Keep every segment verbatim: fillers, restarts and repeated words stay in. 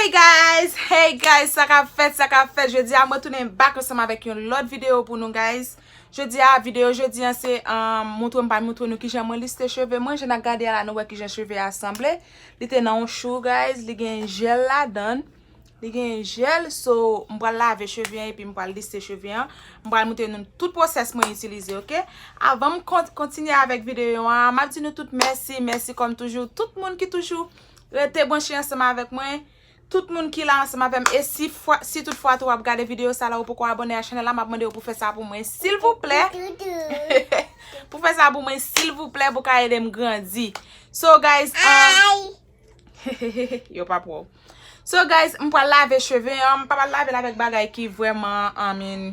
Hey guys, hey guys, sa k ap fèt, sa k ap fèt? Jodi a mwen tounen back ansanm avèk yon lòt videyo pou nou, guys. Jodi a, videyo jodi an se, um, montre m pa montre nou kijan mwen liste cheve mwen. Jan n ap gade a la, nou wè kijan cheve a sanble. Li te nan yon chou, guys, li gen jèl ladan. Li gen jèl, so m pral lave cheve an epi m pral liste cheve an. M pral montre nou tout pwosès mwen itilize, oke? Avan m kont- kontinye avèk videyo an, m ap di nou tout mèsi, mèsi kòm toujou. Tout moun ki toujou rete branche ansanm avèk mwen. Tout moun ki la ansanm avè m. E si fwa, si tout fwa tou w ap gade videyo sa la, ou poko abòne a chanèl la, m ap mande w pou fè sa pou mwen, silvouplè. Pou fè sa pou mwen, silvouplè, pou ka ede m grandi. So, guys, um, yo pa pwòp. So, guys, m pral lave cheve an. M pa pral lave l avèk bagay ki vrèman, I mean,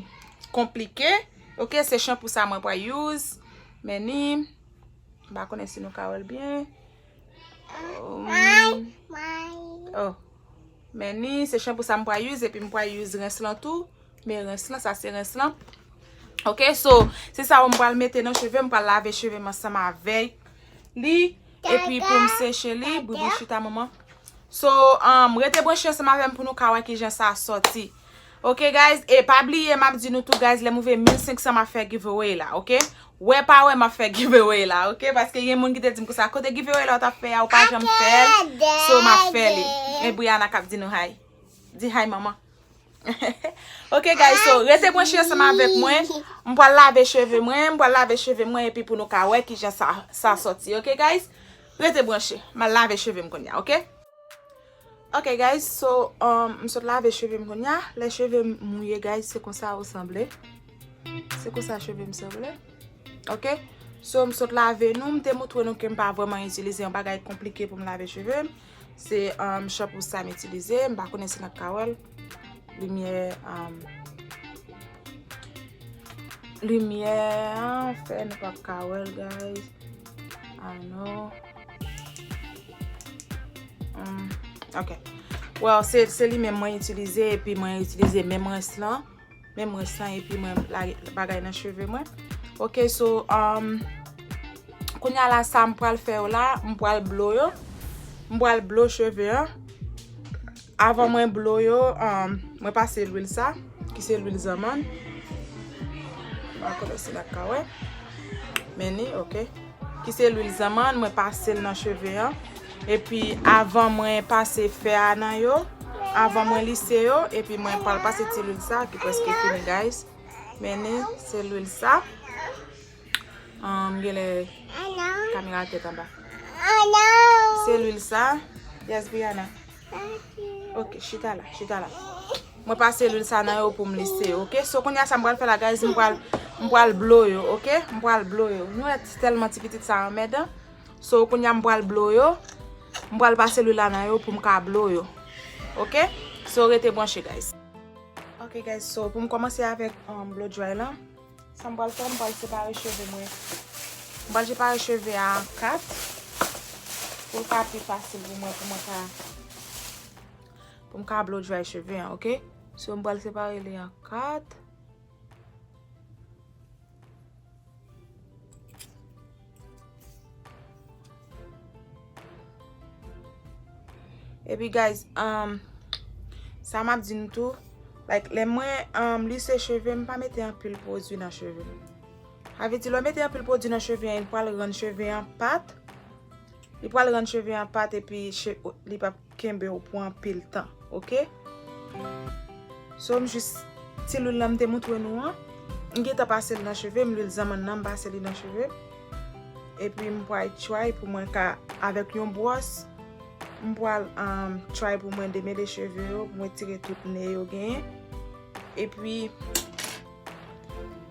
konplike. Oke, se chanpou sa mwen pral use. Men ni, m pa konnen si nou ka wè l byen. Um, oh. Men ni, se chanpou sa m pral use, epi m pral use rens lan tou. Men rens lan, sa se rens lan. Oke, so, se sa m pral mete nan cheve m, m pral lave cheve m ansanm avèk li, epi pou m seche li, boubou chita manman. So, um, rete branche ansanm avè m pou nou ka wè kijan sa sòti. Oke, guys, e pa bliye, m ap di nou tou, guys, lè m rive mil senk san, m ap fè giveaway la, oke? Wè pa wè, m ap fè giveaway la, oke? Paske gen moun ki te di m konsa, kote giveaway la ou t ap fè a, ou pa janm fè l, so m ap fè li. E Brianna k ap di nou hi. Di hi, manman. Oke, guys, so, rete branche ansanm avèk mwen. M pral lave cheve mwen, m pral lave cheve mwen, epi pou nou ka wè kijan sa, sa sòti, oke, guys? Rete branche. M al lave cheve m kounye a, oke? Ok, guys, so, um, m sot lave cheve m kounye a. Lè cheve m mouye, guys, se konsa yo sanble. Se konsa cheve m sanble. Ok? So, m sot lave nou. M te montre nou ke m pa vrèman itilize yon bagay konplike pou m lave cheve m. Se, um, chanpou sa m itilize. M pa konnen si n ap ka wè l. Limyè, um, limyè an fè nou p ap ka wè l, guys. I know. Hmm, ok. Well, se, se li menm mwen itilize, epi mwen itilize menm rens lan. Menm rens lan, epi mwen lage bagay nan cheve mwen. Ok, so, um, kounye a la, sa m pral fè yo la, m pral blow yo. M pral blow cheve an. Avan mwen blow yo, um, mwen pase lwil sa, ki se lwil zanmann. Mwen konnen si n ap ka wè. Men ni, ok. Ki se lwil zanmann, mwen pase l nan cheve an. Epi avan mwen pase fè a nan yo, avan mwen lise yo, epi mwen pral pase ti lwil sa ki prèske fini, guys. Men ni, se lwil sa. Um, genlè kamera tèt anba. Se lwil sa. Yes, Brianna. Ok, chita la, chita la. Mwen pase lwil sa nan yo pou m lise yo, ok? So, kounye a sa m pral fè la, guys, m pral, m pral blow yo, ok? M pral blow yo. Nou wè tèlman ti pitit sa anmèdan. So, kounye a m pral blow yo. M pral pase lwil la nan yo pou m ka blow yo. Ok? So, rete branche, guys. Ok, guys, so, pou m kòmanse avèk, um, blow dry lan. Sa m pral fè, m pral separe cheve mwen. M pral separe cheve a an kat pou l ka pi fasil pou mwen, pou mwen ka, pou m ka blow dry cheve an, ok? So, m pral separe li an kat. Epi, guys, um, sa m ap di nou tou, like, lè mwen, um, lise cheve, m pa mete anpil pwodui nan cheve m. Sa vle di, lè w mete anpil pwodui nan cheve an, li pral rann cheve an pat. Li pral rann cheve an pat, epi che-, li p ap kenbe w pou anpil tan, ok? So, m jis, ti lwil lan m te montre nou an, m gentan pase l nan cheve m, lwil zanmann nan, m pase li nan cheve m. Epi m pral try pou mwen ka, avèk yon bwòs, m pral, um, try pou mwen demele cheve yo, pou mwen tire tout ne yo genyen. Epi,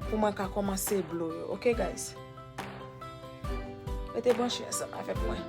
pou mwen ka kòmanse blow yo, ok, guys? Rete branche ansanm avèk mwen.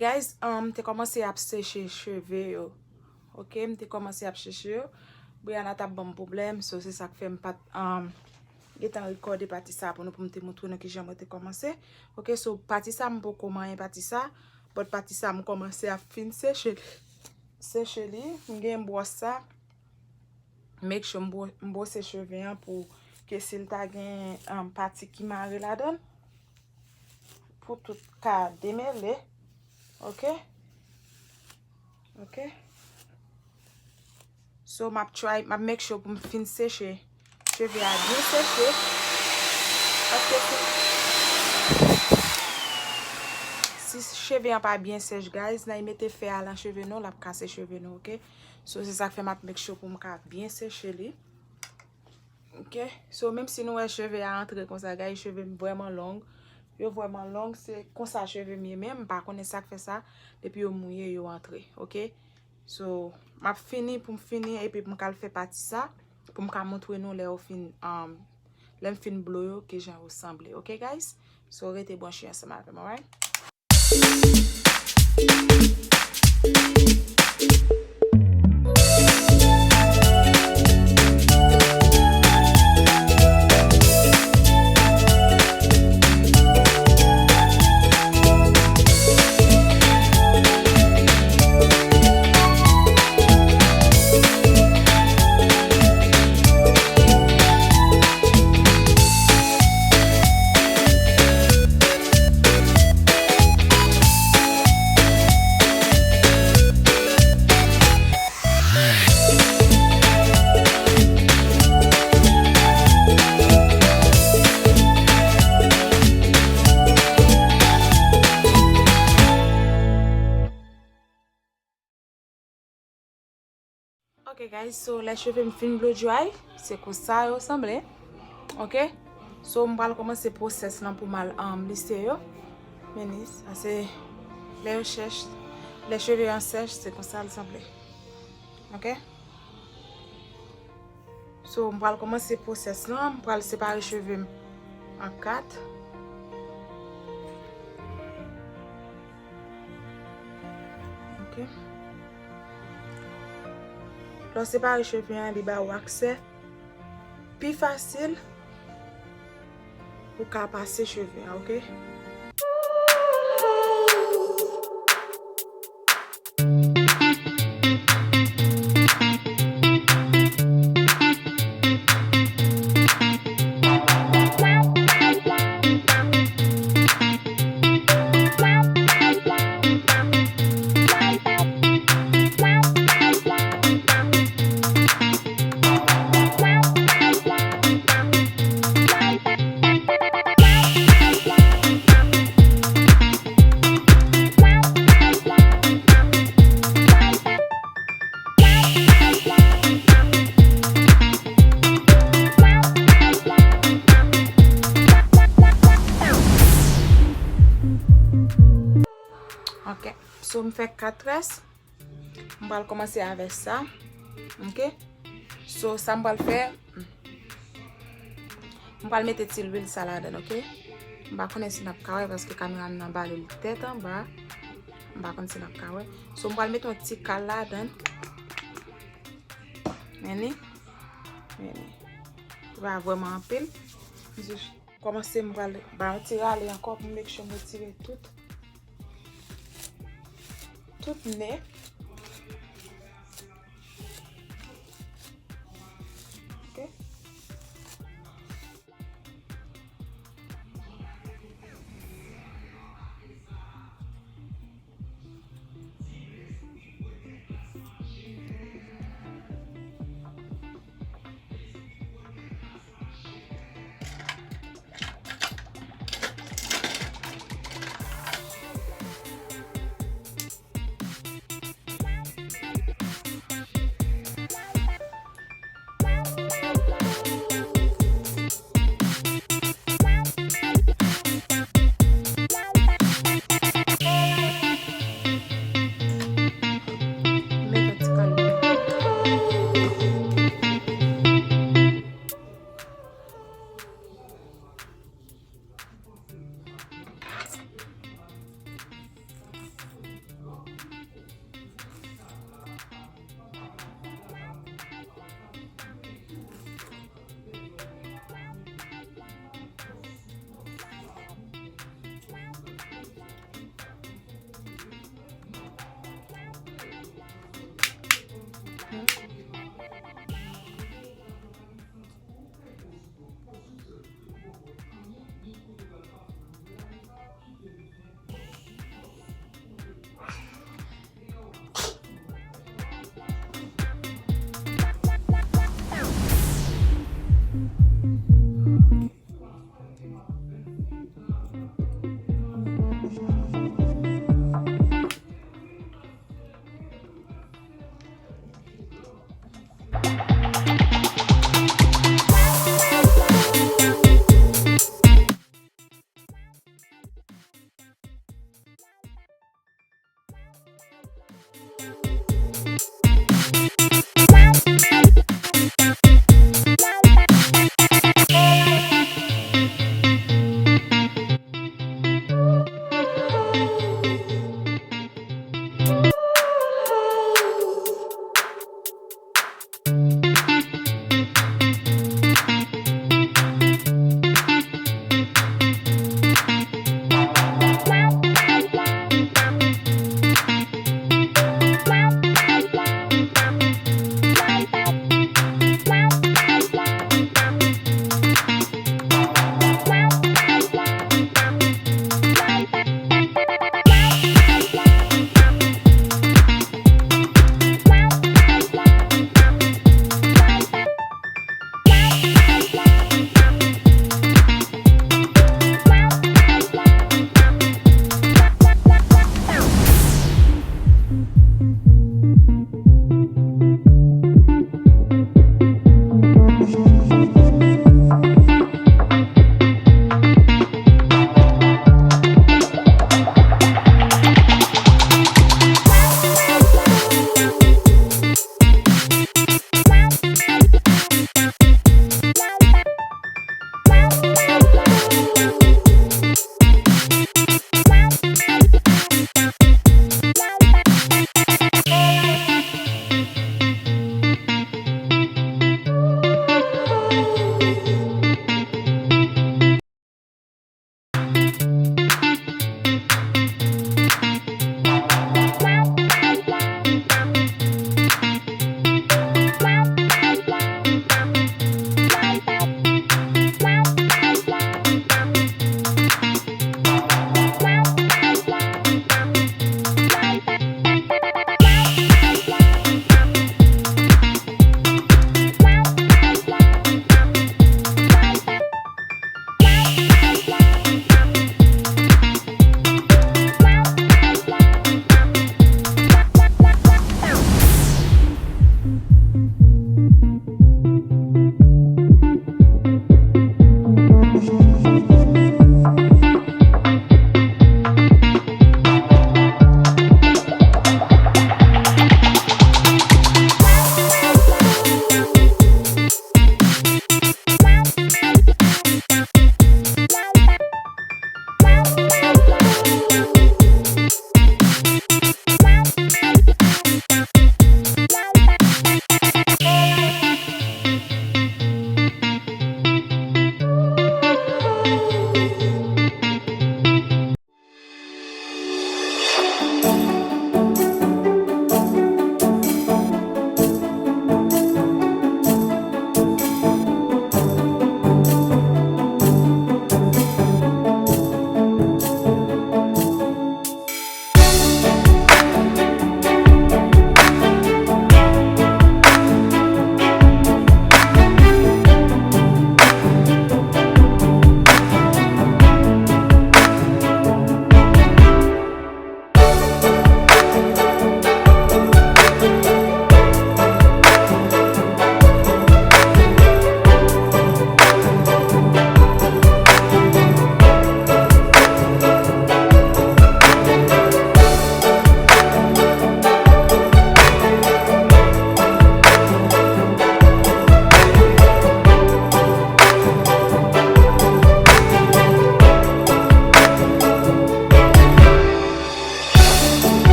Guys, um, m te kòmanse ap seche cheve yo. Ok, m te kòmanse ap seche yo. Brianna t ap ban m pwoblèm, so se sa k fè m pa t, um, gentan rekòde pati sa pou nou, pou m te montre nou kijan mwen te kòmanse. Ok, so pati sa m poko manyen pati sa, but pati sa m kòmanse ap fin seche, seche li. M gen bwòs sa. Make sure m bwo-, m bwose cheve an pou ke si l ta gen, um, pati ki mare ladan l, pou tout ka demele. Ok? Ok? So, m ap try, m ap make sure pou m fin seche cheve a byen seche. Paske si, si cheve an pa byen sèch, guys, nan mete fè a lan cheve nou, l ap kase cheve nou, ok? So, se sa k fè m ap make sure pou m ka byen seche li. Ok? So, menm si nou wè cheve a antre konsa, guys, cheve m vrèman long. Yo vrèman long, se konsa cheve m ye, men m pa konnen sa k fè sa. Depi yo mouye, yo antre, ok? So, m ap fini pou m fini, epi pou m ka al fè pati sa, pou m ka montre nou lè yo fin, um, lè m fin blo yo, kijan yo sanble, ok, guys? So, rete branche ansanm avè m, alright? Ok, guys, so lè cheve m fin blow dry, se konsa yo sanble. Ok? So, m pral kòmanse pwosès lan pou m al, um, lise yo. Men li, sa se lè yo chèch, lè cheve an sèch, se konsa l sanble. Ok? So, m pral kòmanse pwosès lan, m pral separe cheve m an kat. Ok. Lè w separe cheve an, li ba ou aksè pi fasil pou ka pase cheve an, ok? Ok, so m fè kat rès. M pral kòmanse avè sa. Ok? So, sa m pral fè, m pral mete ti lwil sa ladan, ok? M pa konnen si n ap ka wè paske kamera m nan bale l tèt anba. M pa konn si n ap ka wè. So, m pral mete yon ti kal ladan. Men li. Men li. Li pa vrèman anpil. M jis kòmanse, m pral ba yon ti rale ankò pou m make sure m retire tout, tout nen. Ok.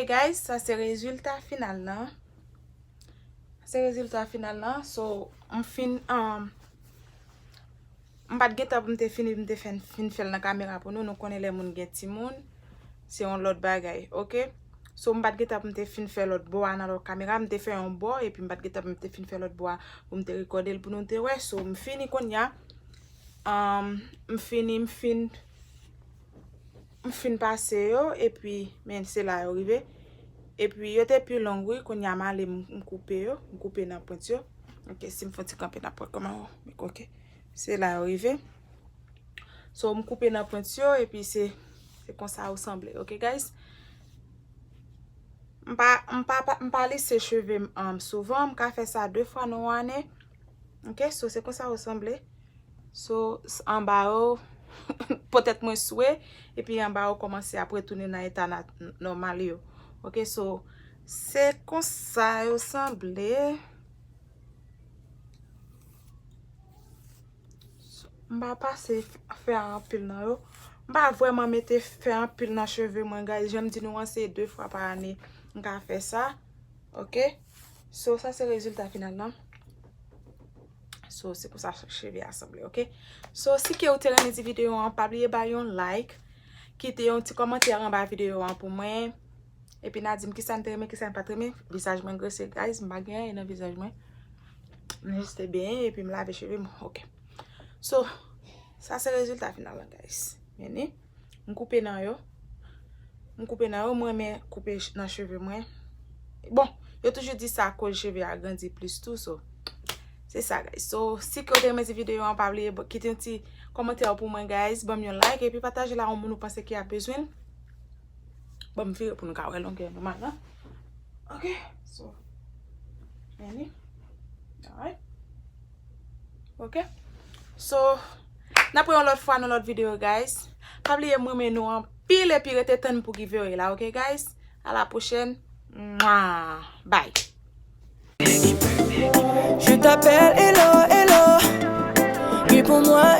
Guys, sa se rezilta final lan. Se rezilta final lan. So, m fin, um, m pa t gentan pou m te fini, m te fè, fin fè l nan kamera pou nou. Nou konnen lè moun gen timoun, se yon lòt bagay, oke? So, m pa t gentan pou m te fin fè lòt bò a nan lòt kamera. M te fè yon bò, epi m pa t gentan pou m te fin fè lòt bò a pou m te rekòde l pou nou te wè. So, m fini kounye a. Um, m fini, m fin, m fin pase yo, epi, men se la yo rive. Epi, yo te pi long, wi, kounye a m ale, m, m koupe yo, m koupe nan pwent yo. Oke, si m fè yon ti kanpe nan pwent, kòman yo, oke. Se la yo rive. So, m koupe nan pwent yo, epi se, se konsa yo sanble, oke, guys? M pa, m pa, pa, m pa lise cheve m, um, souvan, m ka fè sa de fwa nan yon ane. Oke, so, se konsa yo sanble. So, s-, anba yo, potèt mwen swe, epi anba yo kòmanse ap retounen nan eta nat-, nòmal yo. Oke, so, se konsa yo sanble. M pa pase f-, fè anpil nan yo. M pa vrèman mete fè anpil nan cheve mwen, guys. Jan m di nou an, se de fwa pa ane m ka fè sa. Oke? So, sa se rezilta final lan. So, se konsa cheve a sanble, oke? So, si ke ou te renmen ti videyo an, pa bliye ba yon like, kite yon ti kòmantè anba videyo an pou mwen. Epi n a di m kisa n te renmen, kisa n pa t renmen. Vizaj mwen grese, guys, m pa gen anyen nan vizaj mwen. M jis te benyen epi m lave cheve m, oke. So, sa se rezilta final lan, guys. Men ni, m koupe nan yo. M koupe nan yo, mwen renmen koupe ch-, nan cheve mwen. Bon, yo toujou di sa akoz cheve a grandi plis tou, so. Se sa, guys. So, si ke w te renmen ti videyo an, pa bliye bo-, kite yon ti kòmantè pou mwen, guys. Ban m yon like, epi pataje l a yon moun ou panse ki ap bezwen l. Ban m vire pou nou ka wè longè nòmal lan. Oke, so. Men ni. Alright. Oke. So, n ap wè yon lòt fwa nan lòt videyo, guys. Pa bliye m renmen nou anpil epi rete tann pou giveaway la, oke, guys? A la pwochèn. Mwa! Bye! Je t'appelle, hello, hello. Réponds-moi,